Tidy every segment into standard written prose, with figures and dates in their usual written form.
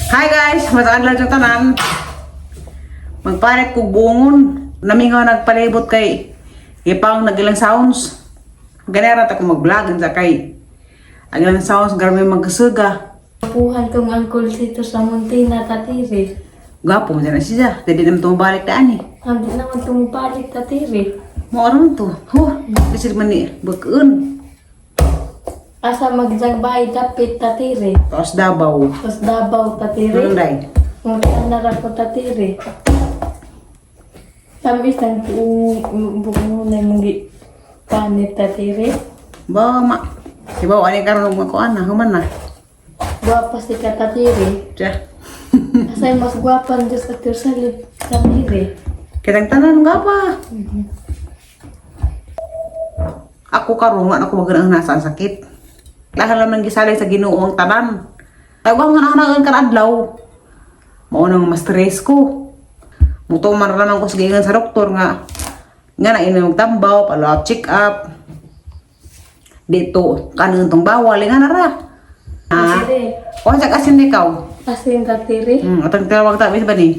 Hi guys, mataan lang sa tanan. Magpalit kog bungon. Namingaw nagpalibot kay ipang nagilang sounds. Ganera ta ko mag-vlog unsa kay ang ilang sounds grabe magkasuga. Kapuhan kong alcohol dito sa Montina, Tatiri. Gwapo mo na siya. Dili naman tumabalik daan eh. Hindi naman tumubalik, Tatiri. Mo aron to. Huh, bisig man ni bakeun. Asa magjagbay dapit, Tatiri. Tapos Davao. Tapos Davao, Tatiri. Lunday. Ngunit na ra ko, Tatiri. Tamis ang buong buong na mong panit, Tatiri. Ba ma. Diba, ani karon og makuan na, human na. Gwapa si ka, Tatiri. Tiya. Asa mas gwapa ang Diyos at Yersalib, Tatiri. Kitang tanan nga pa. Ako karon nga ako maganang nasa ang sakit. Lahat naman gisalay sa Ginoo ang tanan. Tawag nga na kan adlaw. Mao nang mas stress ko. Mutuman ra man ko sa giingon sa doktor nga nga na inom tambaw, follow up, check up. Dito, kanang tong bawal nga na ra. Ah, Tatiri. o sa kasin ikaw. Asin, Tatiri. Atang tawag ta ba ni?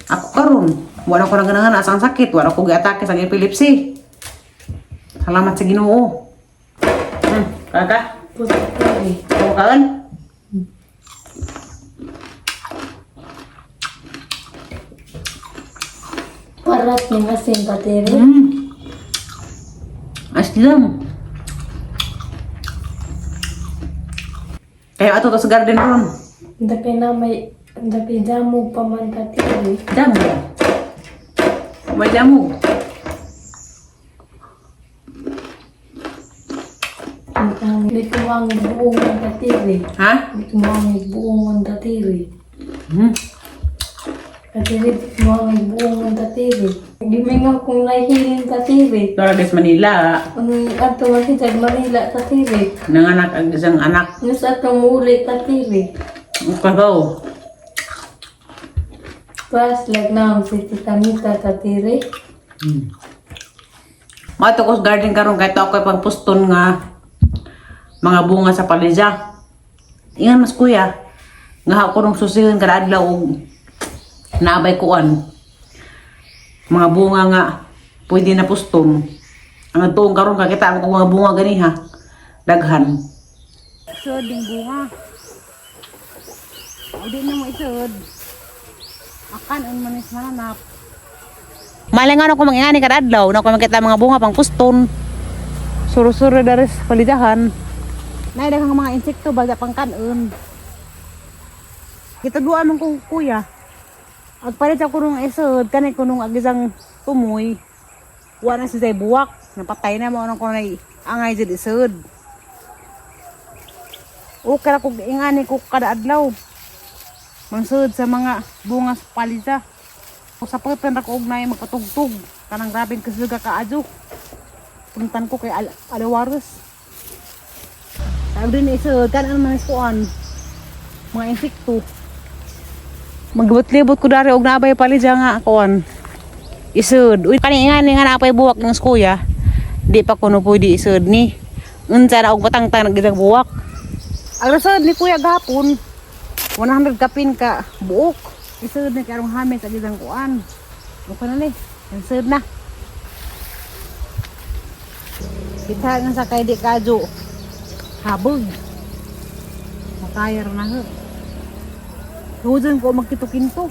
Ako karon, wala ko naganahan asa ang sakit, wala ko giatake sa epilepsy. Salamat sa Ginoo. Kaka, Po, Tatiri. ko kaon. Parat ng asin, Tatiri. Aslam. Kaya ato to sa garden room. Dapay na may dapay damo pa man tatiri. Damo. May damo. Ang di kumangit buong ang tatiri. Ha? Di kumangit buong ang tatiri. Tatiri, di kumangit buong ang tatiri. Gimingaw kung nahihilin tatiri. Dora des Manila, Ang ato nga si Jag Manila tatiri. nanganak ang isang anak. Nus atong muli tatiri. Kabaw. Pas lagnam si Tita Mita tatiri. Mato ko sa garden karon kahit ako ay pagpuston nga mga bunga sa palidya. Ingan mas kuya, nga ako nung susihin kada adlaw og naabay kuan. Mga bunga nga pwede na puston. Ang tuong karon kakita ako mga bunga gani ha. Daghan. Sud ding bunga. O di na mo isod. Akan un manis mananap. Malingan ako mangingani kada adlaw na ako makita mga bunga pang puston. Suro-suro daris palidahan. Nay daghang mga insekto baga pang kanon. Kita duwa man ko kuya. Agpalit ako nung isod kani ko nung agisang tumoy. Wa na siya buwak, napatay na mo anong ko nay angay jud isod. Okay ra kog ingani ko kada adlaw. Mangsud sa mga bunga sa palida. Sa pagtan ra ko og nay magpatugtog kanang grabeng kasuga kaadyo. Puntan ko kay Alawaros. Sabi din isod kan ano man kuan. Mga insekto. Magbot-libot ko dari og naabay palidya nga kuan. Isod. Uy kani ingani nga naapay buwak ng kuya. Di pa kuno pwede isod ni. Unsa na og batangtang nagidang buwak. Ang rasod ni kuya gapon. 100 kapin ka buok. Isod na karong hamis ang isang kuan. Okay na ni. Isod na. Kita nga sa kay di kadyo. Habog. Makayar na ho. Hudan ko magkito-kinto.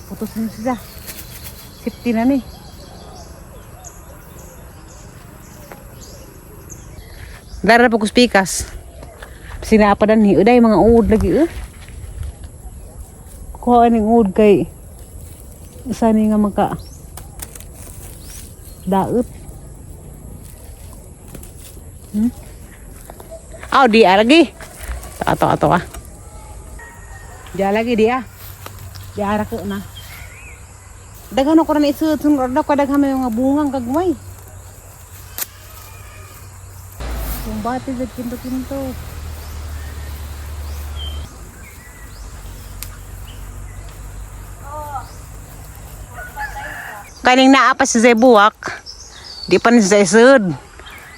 Putos na siya. Safety na ni. Dara po kuspikas. Sinapadan ni uday mga uod lagi eh. Kuha ning uod kay usa ni nga maka daot. Aw di ah, lagi. Ato ato ah. Di ah, lagi di ah. Di ara ko na. Daghan ako na isud sunod ko daghan may mga bungang kagmay. Kumbate sa kinto-kinto. Kaning naa pa si Zebuwak, Di pa ni sa isod.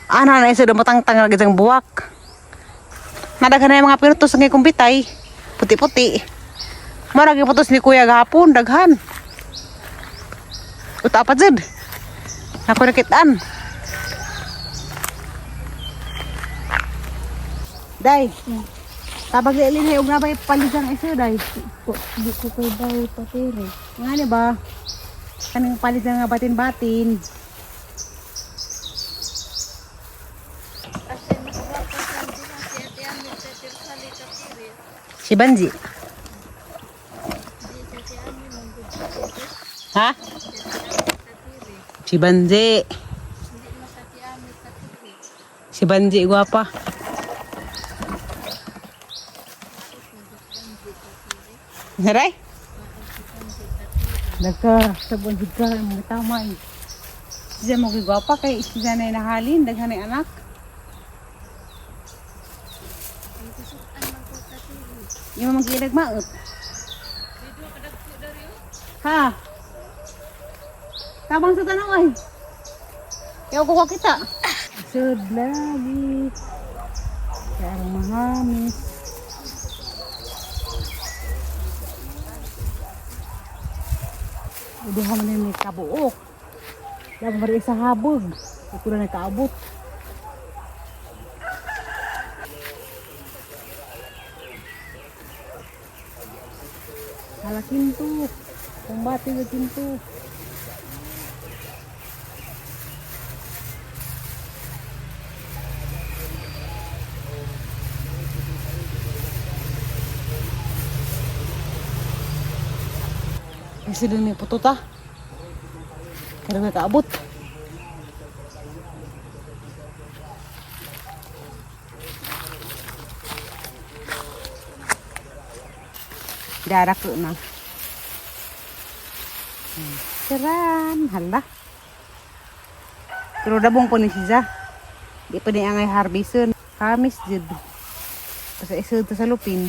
Ana na isod matangtang lagi sang buwak. Nadaghan na yung mga pinutos ang kumbitay. Puti-puti. Mara putos ni kuya gahapon, daghan. Uta pa jud. Ako nakitaan. Day. Tabag li og nabay palisang isa day. Di ko kay bawo tatiri. Nga ni ba? Kaning palisang nga batin-batin. Si Banji. Ha? Si Banji. Si Banji, gwapa. Naray? Nagka, sa buwan ka, mga tama eh. Siya mo gwapa kay siya na nahalin, daghan na anak. Yung mga gilag maot. Ha? Tabang sa tanong ay. Yaw ko kita. Sud lagi. Kaya ang mahamis. Uduha man ni kabuok. Labi mari sa habog. Ako na nakaabot. Hala kinto. Kumbate sa kinto. Kasi din may puto ta. Kaya may kaabot. Darak ko na. Saran, hala. Pero dabong po ni siya. Di pa ni angay harveston. Hamis jud. Basta isod ta sa lupin.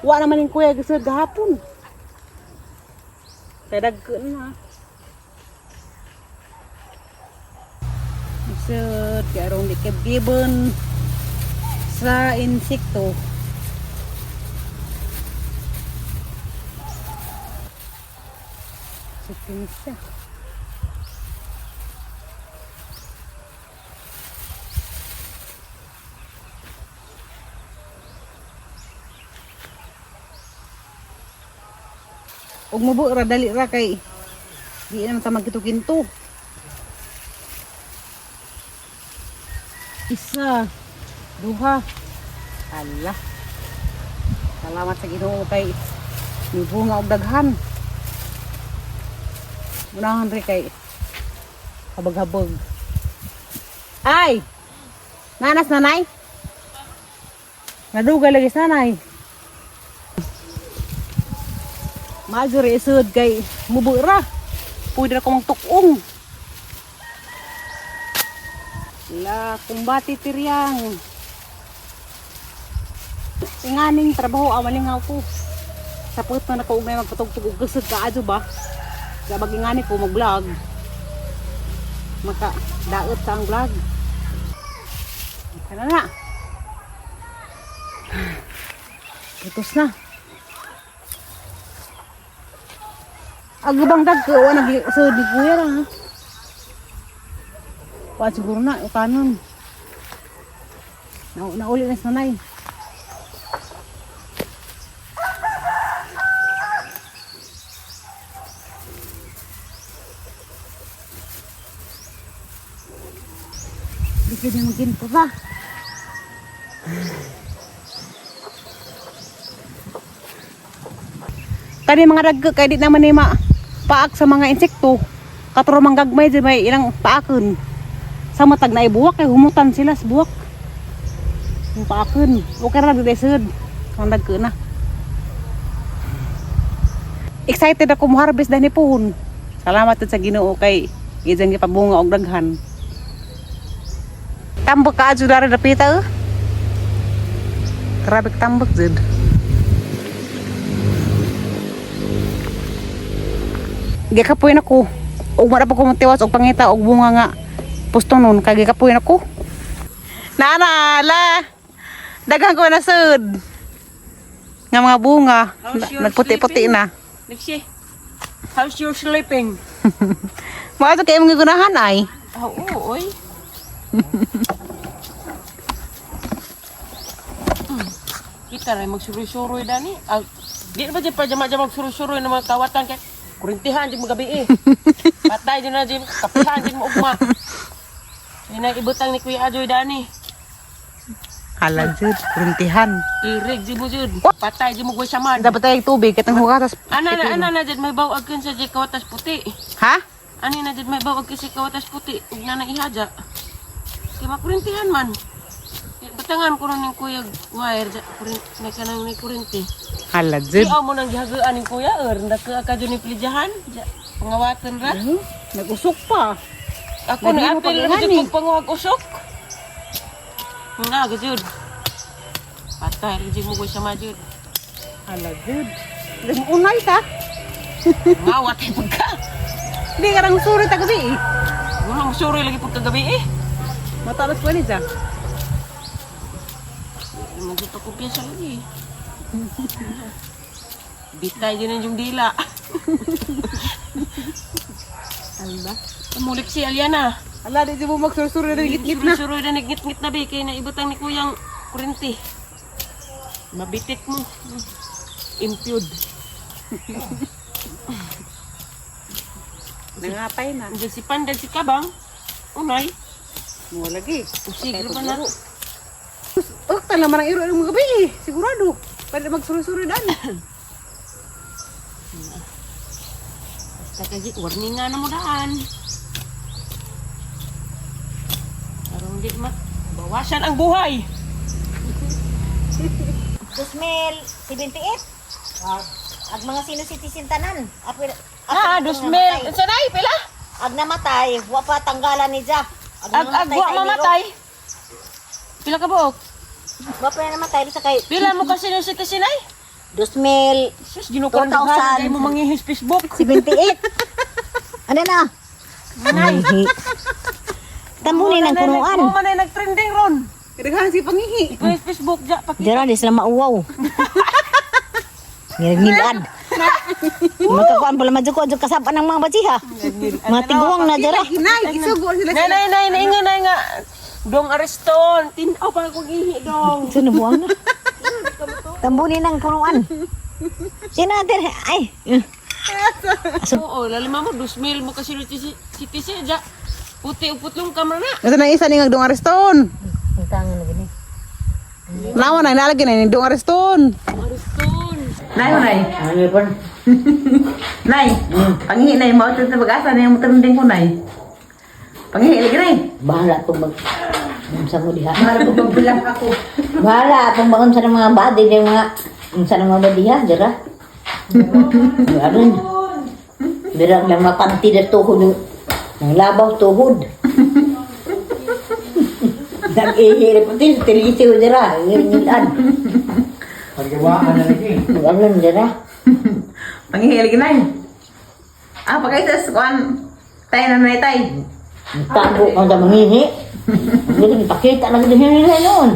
Wa naman yung kuya gisod gahapon. Kaya dagko na. Isod, kaya rong di kibgibon sa insekto. Sikinis siya. Ug mubo ra dali ra kay di naman ta magkito-kinto. Isa, duha. Ala. Salamat sa Ginoo kay mibunga og daghan. Unahan rin kay habag-habag. Ay! Nanas nanay? Naduga lagi sa nanay. Maajure isud kay mubura. Pwede na ko magtukong. La kumbati tiryang. Inganing trabaho amalingaw ko. Sa put na nakaugnay magpatugtog og gusod ka adyo ba? Gabag ingani ko mag-vlog. Maka daot sa ang vlog. Kana na. Putos na. Agubang dagko wa nag sud ni kuya ra. Ha? Wa siguro na utanon. Na nauli na sa nanay. Di pwede magkinto pa. Kani mga dagko kay di naman ni ma paak sa mga insekto. Katro manggagmay di may ilang paakon. Sa matag na ibuwak kay humutan sila sa buwak. Yung paakon. Okay ra di sud. Ang dagko na. Excited ako mo harvest dahil ni puhon. Salamat sa Ginoo kay ijang gipabunga og daghan. Tambak ka adyo dara dapita eh. Grabe ka tambak jud. Gikapoy na ko. Ug wala pa ko motiwas og pangita og bunga nga pusto nun kay gikapuy na ko. Nana la. Daghan ko na sud. Nga mga bunga. How's your Nagputi-puti sleeping? na. Lexi, how's your sleeping? Mga kay imong gigunahan ay. Oo, oy. Kita rin magsuroy-suroy dani. Ah, di na ba dyan pa jama-jama magsuroy-suroy ng mga kawatan kay kurintihan dyan magabi eh. Patay dyan na dyan, kapihan dyan mo ugma. Yun ang ibutang ni Kuya Ajoy dani. Hala jud, kuruntihan. Irig dyan mo dyan. Patay dyan mo guwa samad. Dapat ay tubig katong hugatas. Ana na dyan may bawag sa dyan kawatas puti. Ha? Ani na dyan may bawag kasi kawatas puti. Ug na na ihaja. Kay makurintihan man. Batangan ko rin kuya wire dya, may kanang may kurinti. Hala Di jud. mo nang gihagaan ning kuya er ndaka ka jud ni plijahan. Dya, pangawatan ra. Nag-usok pa. Ako Lagi na mo apel ra pag-ingani. jud kog panguhag usok. Nga gajud. Patay ra jud mo ko siya majud. Hala jud. Unay ta. Ngawat ay pagka. Di ka nang suri ta gabi. Eh. Wala mo suri lagi pagkagabi eh. Matalas pa ni dyan. Magito ko piyesa lagi. Bitay din ang yung dila. Alba. Mulik si Aliana. Ala, di mo magsursuri na gitgit na. Suruy na nagngit-ngit na bi kay naibutang ni kuyang kurinti. Mabitik mo. Impyod. Nangatay na. Andiyan si Pandan si Kabang. Unay. Mo lagi. Sige pa na. Oh, tala man ang iro ang gabi eh. Sigurado. Pwede magsursuri dan. Basta kasi warning nga na mo daan. Aron di ma bawasan ang buhay. 2078. Ag mga sino citizen tanan. Apil, Ah, 2000. Unsa nay pila? Ag namatay, wa pa tanggalan ni Ja. Ag ag wa sa Enero. mamatay. Pila ka buok? Wa pa namatay sa kay Pila mo kasi nung citizen ay? 2078. Sus, ginukuan ka mo mangihis Facebook. Ano na? Nanay. Tambunin ang punuan. Mo man ay nagtrending ron. Daghan si pangihi. Ikaw Facebook ja pakita. Dira di sila mauwaw. Ngilad. Magkakuan pala madyo ko kasapan ng mga batsiha. Mga tiguang na dira. Inay, isugo sila. Nay nay nay nay nga nay nga. Dong areston, tinaw pa akong ihi dong. Sino buwang na? Tambunin ang punuan. Sino natin? Ay. Oo, lalima mo 2000 mo kasi nung citizen ja. Puti uputlong kamera na. Ito na isa ni nga dong areston. Ang tangan na gini. Nawa na inalagi na ni dong areston. Areston. Nay, nay. Ano pa? Nay, pangihi nay mo sa pag-asa na yung trending ko nay. Pangihi lagi nay. Bahala itong mag... Unsa mo diha? Bahala ko pagbilang ako. Bahala itong mag unsa ng mga body ng mga unsa ng mga body ha, dira. Aron. Dira lang mapanti na tuhod ng labaw tuhod. Nag-ihirap pati tilisiw dira, ngilan. Pagkawaan na lagi. Aron dira. Pangihi lagi nay. Ah, pagkaisa kuan tay na nay tay. Tago ka sa mangihi. Hindi pakita lang din nila noon.